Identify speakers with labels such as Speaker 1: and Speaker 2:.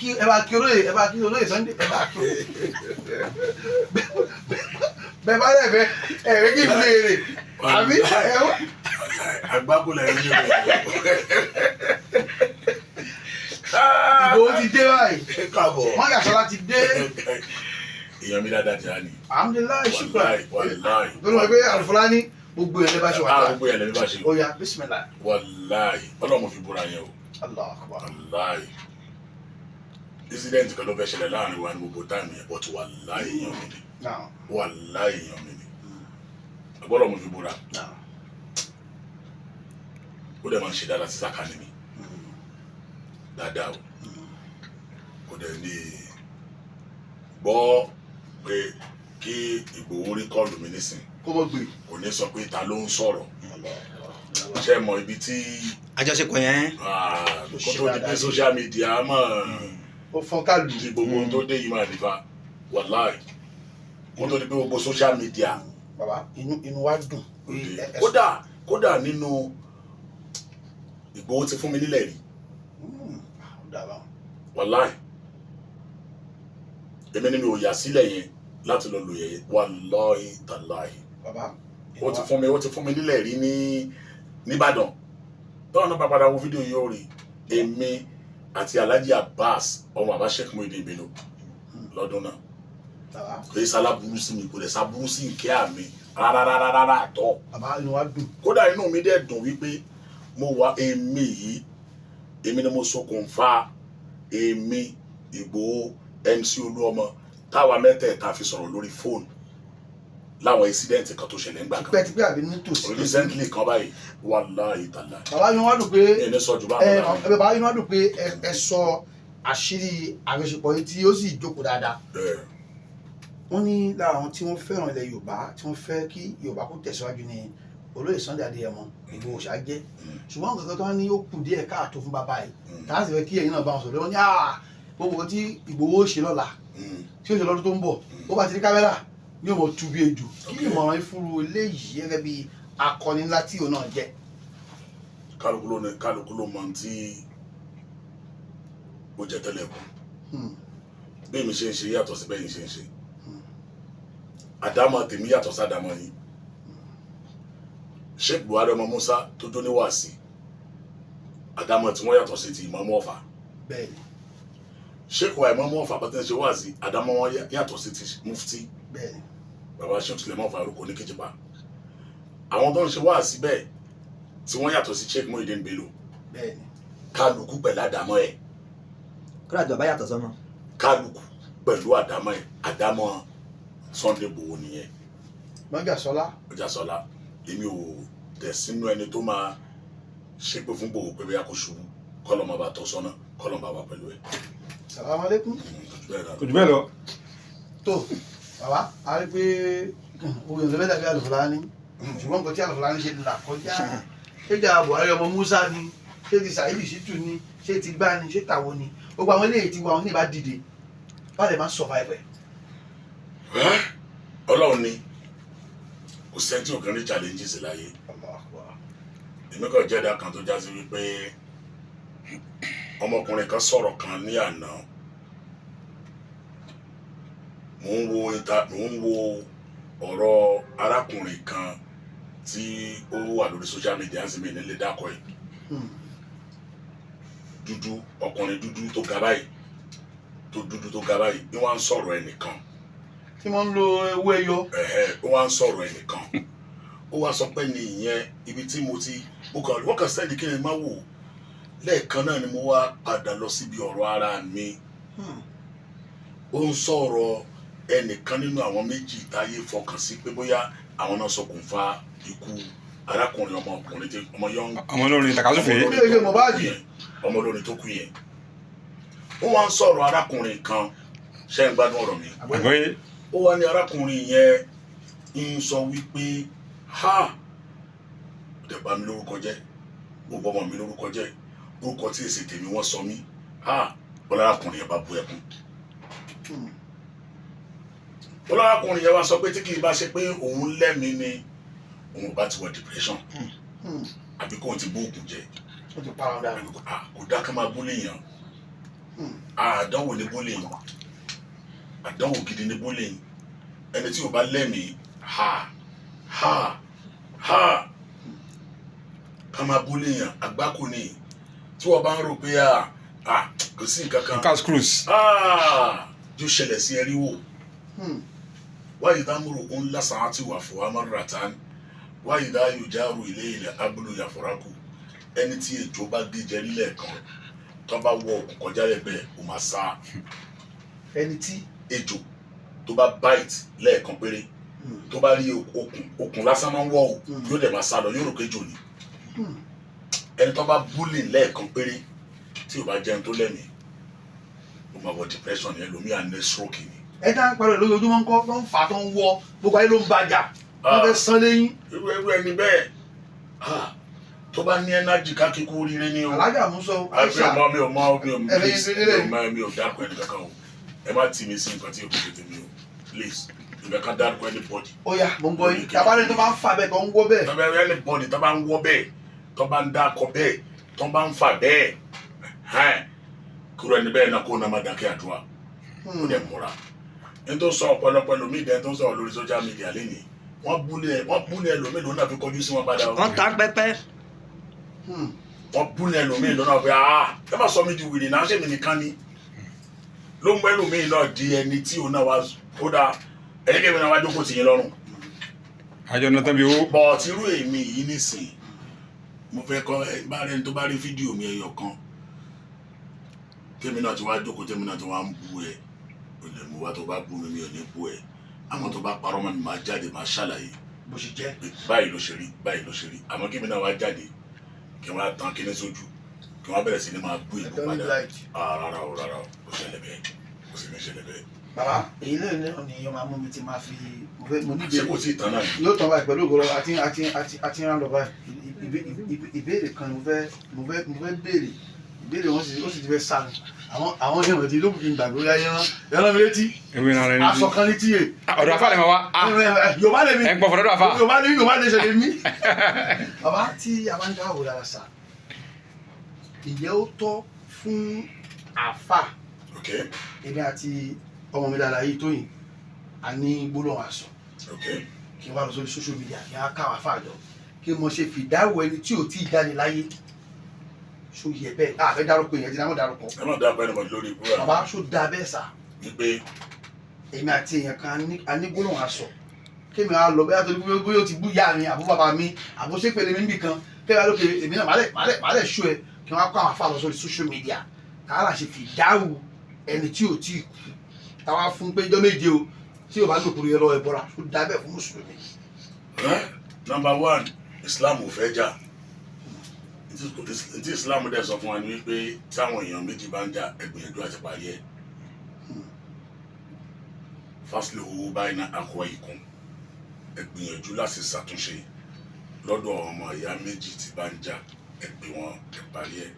Speaker 1: Kí ẹ bá kí olóyè, ẹ bá kí olóyè Sunday, ẹ bá kí bẹ́ẹ̀ bá dẹ̀ fẹ́ ẹ fẹ́ kí n béèrè àbí ẹ wá.
Speaker 2: Àgbákò lẹ́yìn ní ìlú.
Speaker 1: Ìgbòho ti dé báyìí.
Speaker 2: Káàbọ̀.
Speaker 1: Mọ́jàsọ́lá ti dé.
Speaker 2: Èèyàn mi dáadáa jẹ́ àní.
Speaker 1: Alhamdulillahi, shukran.
Speaker 2: Wàláì, wàláì.
Speaker 1: Lórí wọn pé Alufulani, gbogbo ẹ̀ lè bá ṣe wà.
Speaker 2: Ah,
Speaker 1: tá
Speaker 2: gbogbo ẹ̀ lẹ́ni bá ṣe.
Speaker 1: Ó yá, bismillah.
Speaker 2: Wàláì, Ọlọ́run fi búra yẹn o.
Speaker 1: Allahu akbar.
Speaker 2: Wàláì, incident kan ló fẹ́ ṣẹlẹ̀ láàrin wa ní gbogbo time yẹn, but wàláì, èèyàn mi ni.
Speaker 1: Náà.
Speaker 2: Wàláì, èèyàn mi ni. Ọgbọ́dọ̀ mo fi búra.
Speaker 1: Náà.
Speaker 2: Ó dẹ̀ máa ń ṣe dáadáa sí sàkánì mi dáadáa o. Kò dẹ̀ ní gbọ́ pé kí Ìgbòho rí call mi nísìn,
Speaker 1: kó mọ̀ gbé.
Speaker 2: Kò ní sọ pé ta ló ń sọ̀rọ̀. Ṣé ẹ mọ ibi tí
Speaker 3: Àjọṣepọ̀ yẹn.
Speaker 2: Ah, kó tó di pé social media mọ̀
Speaker 1: Ó fọ́n ká lù.
Speaker 2: Di gbogbo ohun tó dé yìí máa nífa, wàláì, kó tó di pé gbogbo social media.
Speaker 1: Bàbá, inú wa dùn pé
Speaker 2: Kódà nínú Ìgbòho ti fún mi nílẹ̀ rí.
Speaker 1: Ó dà báwọn.
Speaker 2: Wàláì, èmi ni mi ò yà sílẹ̀ yẹn láti lọ lò yẹn, wàláì tàláì.
Speaker 1: Bàbá.
Speaker 2: Ó ti fún mi nílẹ̀ rí ní nìbàdàn. Tọ́wọ́n náà bá padà wo fídíò yìí, ó rí èmi àti Alhaji Abbas, ọmọ bàbá Sheikh Muhyiddin Bello lọ́dún náà.
Speaker 1: Bàbá.
Speaker 2: Kò yẹ sálábùrú sí mi, kò lè sábúrú sí ìkẹ́ àmì rárárárárá àtọ́.
Speaker 1: Bàbá, inú wa dùn.
Speaker 2: Kódà inú mi dẹ̀ dùn wípé mo wà, èmi yìí, èmi ni mo ṣokùnfà èmi, Ìgbòho, MC Olúọmọ, táwa mẹ́tẹ̀ẹ̀ta fi sọ̀rọ̀ lórí fóònù láwọn incident kan tó ṣẹlẹ̀ ńgbà kan.
Speaker 1: Tipẹ́tipẹ́ àbí nítòsí?
Speaker 2: Recently kan báyìí, wàláhì tàlá.
Speaker 1: Bàbá, inú wa dùn pé
Speaker 2: ẹni sọ jù bá
Speaker 1: ẹ
Speaker 2: wọn.
Speaker 1: ẹ bàbá, inú wa dùn pé ẹ sọ àṣírí àjọṣepọ̀ yìí tí ó sì jókòó dáadáa. Wọ́n ní lára àwọn tí wọ́n fẹ́ràn ilẹ̀ Yorùbá, tí wọ́n fẹ́ kí Yorùbá kó tẹ̀síwájú ní olóyè Sunday Adéyẹmọ Ìgbòho ṣá jẹ́. Ṣùgbọ́n nǹkan kan tó wá ní ó kù díẹ̀ káàtó fún bàbá yìí, tá a sì fẹ́ kí ẹ̀yin náà bá wọn sọ̀rọ̀, wọ́n ní gbogbo tí Ìgbòho ṣe lọ́la, tí ó ṣe lọ́dún tó ń bọ̀, ó bá ti rí kámẹ́rà ní òmò tu bí ejò. Kí ni ìmọ̀ràn yín fúru eléyìí gẹ́gẹ́ bí akọni ńlá tí òun náà jẹ́?
Speaker 2: Kálukú ló ní, kálukú ló mọ ohun tí ó jẹ tẹ́lẹ̀ kù. Bí èmi ṣe ń ṣe yàtọ̀ sí bẹ́yìn ṣe ń ṣe. Àdámọ̀ tèmi yàtọ̀ sí àdámọ̀ yìí. Sheikh Buhari ọmọ Musa tó jó ní wàásì, àdámọ̀ tí wọ́n yàtọ̀ sí ti Ìmáàmù Ọ̀fà. Sheikh wa Ìmáàmù Ọ̀fà bá ti ń ṣe wàásì, àdámọ̀ wọn yàtọ̀ sí ti mufti baba Sheikh Suleiman Farouk ní Kíjìpá. Àwọn tó ń ṣe wàásì bẹ́ẹ̀ tí wọ́n yàtọ̀ sí Sheikh Muhyiddin Bello. Kálukú pẹ̀lú àdámọ̀ ẹ̀.
Speaker 3: Kódà tí bàbá yàtọ̀ sọ́mọ.
Speaker 2: Kálukú pẹ̀lú àdámọ̀ ẹ̀. Àdámọ̀ Sunday Igboho nìyẹn.
Speaker 1: Mọ́jàsọ́lá.
Speaker 2: Ọjàsọ́lá, èmi ò tẹ̀ sínú ẹni tó máa ṣépè fún Igboho pé bóyá kó ṣubú. Kọ́lọ́mọ bá tọ́ sọ́nà, kọ́lọ́mọ bá wà pẹ̀lú ẹ̀.
Speaker 1: Salamu aleykum.
Speaker 2: Bẹ́ẹ̀ náà.
Speaker 4: Kò jù bẹ́ẹ̀ lọ.
Speaker 1: Tó bàbá, a rí pé òun yóò fẹ́ dàbí Àlùfáàní, ṣùgbọ́n nǹkan tí Àlùfáàní ṣe là kọjá, ṣé ìjà Buhari ọmọ Musa ni, ṣé ti Saheed Shittu ni, ṣé ti gbá ni, ṣé tàwọn ni, gbogbo àwọn eléyìí ti wà, wọn ní ìbá dìde bá lè máa survive ẹ̀.
Speaker 2: Ẹ́, Ọlọ́run ni. Kò sẹ́ni tí ò kàn ní challenges láyé.
Speaker 1: Allahu Akbar.
Speaker 2: Èmi kàn jẹ́dá kan tó já sí wípé ọmọkùnrin kan sọ̀rọ̀ kan ní àná. Mò ń wo ọ̀rọ̀ arákùnrin kan tí ó wà lórí social media ń sinmi nílé dákọ̀ ẹ̀. Dúdú, ọkùnrin dúdú tó ga báyìí, tó dúdú tó ga báyìí ní wọ́n á ń sọ̀rọ̀ ẹnìkan.
Speaker 1: Tí wọ́n ń lo ewé ẹyọ.
Speaker 2: Ẹ̀hẹ́, ó wá ń sọ̀rọ̀ ẹnìkan, ó wá sọ pé ní ìyẹn ibi tí mo ti mo kàn wọ́n kàn send kí ni má wò lẹ́ẹ̀kan náà ni mo wá padà lọ síbi ọ̀rọ̀ ara mi. Ó ń sọ̀rọ̀ ẹnìkan nínú àwọn méjì táyé fọkàn sí pé bóyá àwọn náà ṣokùnfà ikú arákùnrin, ọmọkùnrin tí ọmọ yọ̀ǹ
Speaker 4: Ọmọ olórin takasúfè.
Speaker 2: ọmọ
Speaker 1: Bí èyí
Speaker 2: olórin tó
Speaker 1: Mohbad.
Speaker 2: kú yẹn, ọmọ olórin tó kú yẹn. Ó wá ń sọ̀rọ̀ arákùnrin kan. Ṣé ń gbádùn ọ̀rọ̀ mi?
Speaker 4: Àgbọ́yé.
Speaker 2: Ó wá ní arákùnrin yẹn ń sọ wípé ha, ó dẹ̀ bà mí lórúkọ jẹ́, ó bọ́mọ mi lórúkọ jẹ́, orúkọ tí èsì tèmi wọ́n sọ mí. Ha, ó lárakùnrin yẹn bá bu ẹkún. Ó lárakùnrin yẹn wá sọ pé tí kì í bá ṣe pé òun lẹ́mìí ni, òun ò bá ti wọ depression àbí kóun ti bó oògùn jẹ.
Speaker 1: Ó ti para wọn dànù.
Speaker 2: Ah, kò dá ká máa bú léèyàn. Àdánwò ní bullying, àdánwò gidi ní bullying. Ẹni tí ò bá lẹ́mìí, ha ha ha, ká máa bully yàn, àgbákò ni. Tí wọ́n bá ń rò pé à kò sí nǹkan kan,
Speaker 4: Cash cruise.
Speaker 2: Ah, yóò ṣẹlẹ̀ sí ẹ rí wò. Wáyé dámúrò ń lásán àti wà fún amáratan, wáyé dá yóò járò ilé ilẹ̀ abúlé yàfọ́rákù. Ẹni tí ejò bá gé jẹ nílẹ̀ kan, tó bá wọ òkun kọjá lẹ́gbẹ̀ẹ́, ó máa sá.
Speaker 1: Ẹni tí
Speaker 2: Ejò tó bá bite lẹ́ẹ̀kan péré, tó bá rí okùn, okùn lásán máa ń wọ̀ o, yóò dẹ̀ máa sá lọ, yóò rò pé ejò ni. Ẹni tó bá bully lẹ́ẹ̀kan péré, tí ò bá jẹun tó lẹ́mìí, ó máa wọ depression yẹn, lómi à ní stroke ni.
Speaker 1: Ẹ tá ń pariwo lójoojúmọ́ ńkọ́, tó ń fà, tó ń wọ, gbogbo ayé ló ń bàjà, wọ́n fẹ́ sán lẹ́yìn.
Speaker 2: Irú ẹni bẹ́ẹ̀, ah, tó bá ní energy, kákíkú oríire ni o.
Speaker 1: Alájà Musa.
Speaker 2: Àbí ọmọ mi ò mọ mi ò
Speaker 1: Ẹ fẹ́
Speaker 2: please,
Speaker 1: yín
Speaker 2: mi
Speaker 1: délé.
Speaker 2: ò mọ, mi ò dárúkọ ẹni kankan o. Ẹ má tì mí sí nǹkan tí o kò tètè mi o, please. Ìbẹ̀ ká dárúkọ anybody.
Speaker 1: Ó yá, mo ń gbọ́ yín. Tabalẹ̀ tó bá ń fà bẹ́ẹ̀, tó ń wọ́ bẹ́ẹ̀.
Speaker 2: Tó bá anybody tó bá ń wọ́ bẹ́ẹ̀, tó bá ń dákọ bẹ́ẹ̀, tó bá ń fà bẹ́ẹ̀, hẹ́n kúrò, ẹni bẹ́ẹ̀ náà kó náà má dákẹ́ àdúrà, ó dẹ̀ múra. Ní tó sọ ọ̀pọ̀lọpọ̀ ẹlòmíì dẹ́n tó ń sọ̀rọ̀ lórí social media lénìí, wọ́n bully ẹlòmíì lónà fi kọjú sí wọn padà o.
Speaker 3: Wọ́n ta pẹ́pẹ́.
Speaker 2: Wọ́n bully ẹlòmíì lọ́nà pé, ah, ẹ má sọ mi di wèrè náà, ṣé mi nìkan ni? Ló mú ẹlòmíì náà di ẹni tí òun náà wá ó dáa, ẹni kébì náà wá jókòó tì yín lọ́rùn.
Speaker 4: Àjọ náà tán bí owó.
Speaker 2: But irú èmi yìí nísìn, mo fẹ́ kọ́ ẹ bá rẹni tó bá rí fídíò mi ẹyọ kan tèmi náà ti wá jókòó, tèmi náà ti wá ń bú ẹ, ò lè mú wá. Tó bá bú mi, mi ò ní bú ẹ. Àwọn tó bá parọ́ mọ́ mi, máa jáde, máa ṣàlàyé
Speaker 1: Bó ṣe jẹ́.
Speaker 2: pé báyìí ló ṣe rí, báyìí ló ṣe rí. Àmọ́ kí mi náà wá jáde, kí wọ́n á tan kíní sójú, kí wọ́n á bẹ̀rẹ̀ sí ní máa bú ìbú
Speaker 1: Ẹ̀tọ́ ní
Speaker 2: padà.
Speaker 1: light.
Speaker 2: Ah, rárá o, rárá o, kò ṣẹlẹ̀ bẹ́ẹ̀, kò sì ní ṣẹlẹ̀ bẹ́ẹ̀.
Speaker 1: Bàbá, èyí lè náà ni yóò máa mú mi tí máa fi mo fẹ́ mo ní
Speaker 2: Ṣé kò tí ì tán náà ni?
Speaker 1: Yóò tán báyìí pẹ̀lú ògbóró àti rán lọ báyìí. Ìbéèrè kan ni mo fẹ́ béèrè. Ìbéèrè wọn sì ó sì ti fẹ́ sá mi. Àwọn èèyàn ti lókùn kí n gbàgbé ayé rán ẹran mi létí.
Speaker 4: Ewé náà rẹ ní.
Speaker 1: Aṣọ kan létí yè.
Speaker 4: Ọ̀dọ̀ afa lè máa wá. Ah,
Speaker 1: Yorùbá lèmi.
Speaker 4: ẹ̀ ń pọ̀ fọ̀dọ̀ afa.
Speaker 1: Yorùbá lèmi, Yorùbá lè ṣe lèmi. Bàbá, tí a bá ń dáwọ́ dára sá, ìyẹ́ ó tọ́ fún àáfà?
Speaker 2: Ok.
Speaker 1: Èmi àti ọmọ mi dára yìí, Tóyìn, a ní gbólóhùn àṣọ, kí n wá lọ sórí social media, kí n á káwọn àfàjọ, kí n mọ ṣe fìdáwọ ẹni tí ò tí ì jáde láyé. Ṣó yẹ bẹ́ẹ̀? A fẹ́ dárúkọ èèyàn tí náà dárúkọ.
Speaker 2: Ẹ má dárúkọ anybody lórí ìbúra.
Speaker 1: Bàbá, ṣó dáa bẹ́ẹ̀ sà?
Speaker 2: Wípé?
Speaker 1: Èmi àti èèyàn kan a ní gbólóhùn àṣọ, kémi á lọ bóyá torí bóyá ó ti bú ìyá mi àbú bàbá mi àbó ṣépele mi níbì kan, kémi á lókè, èmi náà màálẹ̀ ṣó ẹ, kí wọ́n á kó àwọn àfà lọ sórí social media, káàlà ṣe fìdáwù ẹni tí ò tí ì kú, táwa fún pé ijọ́ 7 o, tí ò bá gbòkúrú yẹn lọ ẹ̀bọra. Ṣó dáa bẹ́ẹ̀ fún mùsùlùmí?
Speaker 2: Ẹ́, number one, Islam ò fẹ́ jà. Ntí Islam dẹ̀ sọ fún wa ni wípé táwọn èèyàn méjì bá ń jà, ẹ gbìyànjú àti parí ẹ̀. Fásilẹ̀ owó báyìí náà akọ ikùn, ẹ gbìyànjú láti ṣàtúnṣe lọ́dọ̀ ọmọ ìyá méjì tí bá ń jà, ẹ pè wọ́n, ẹ parí ẹ̀.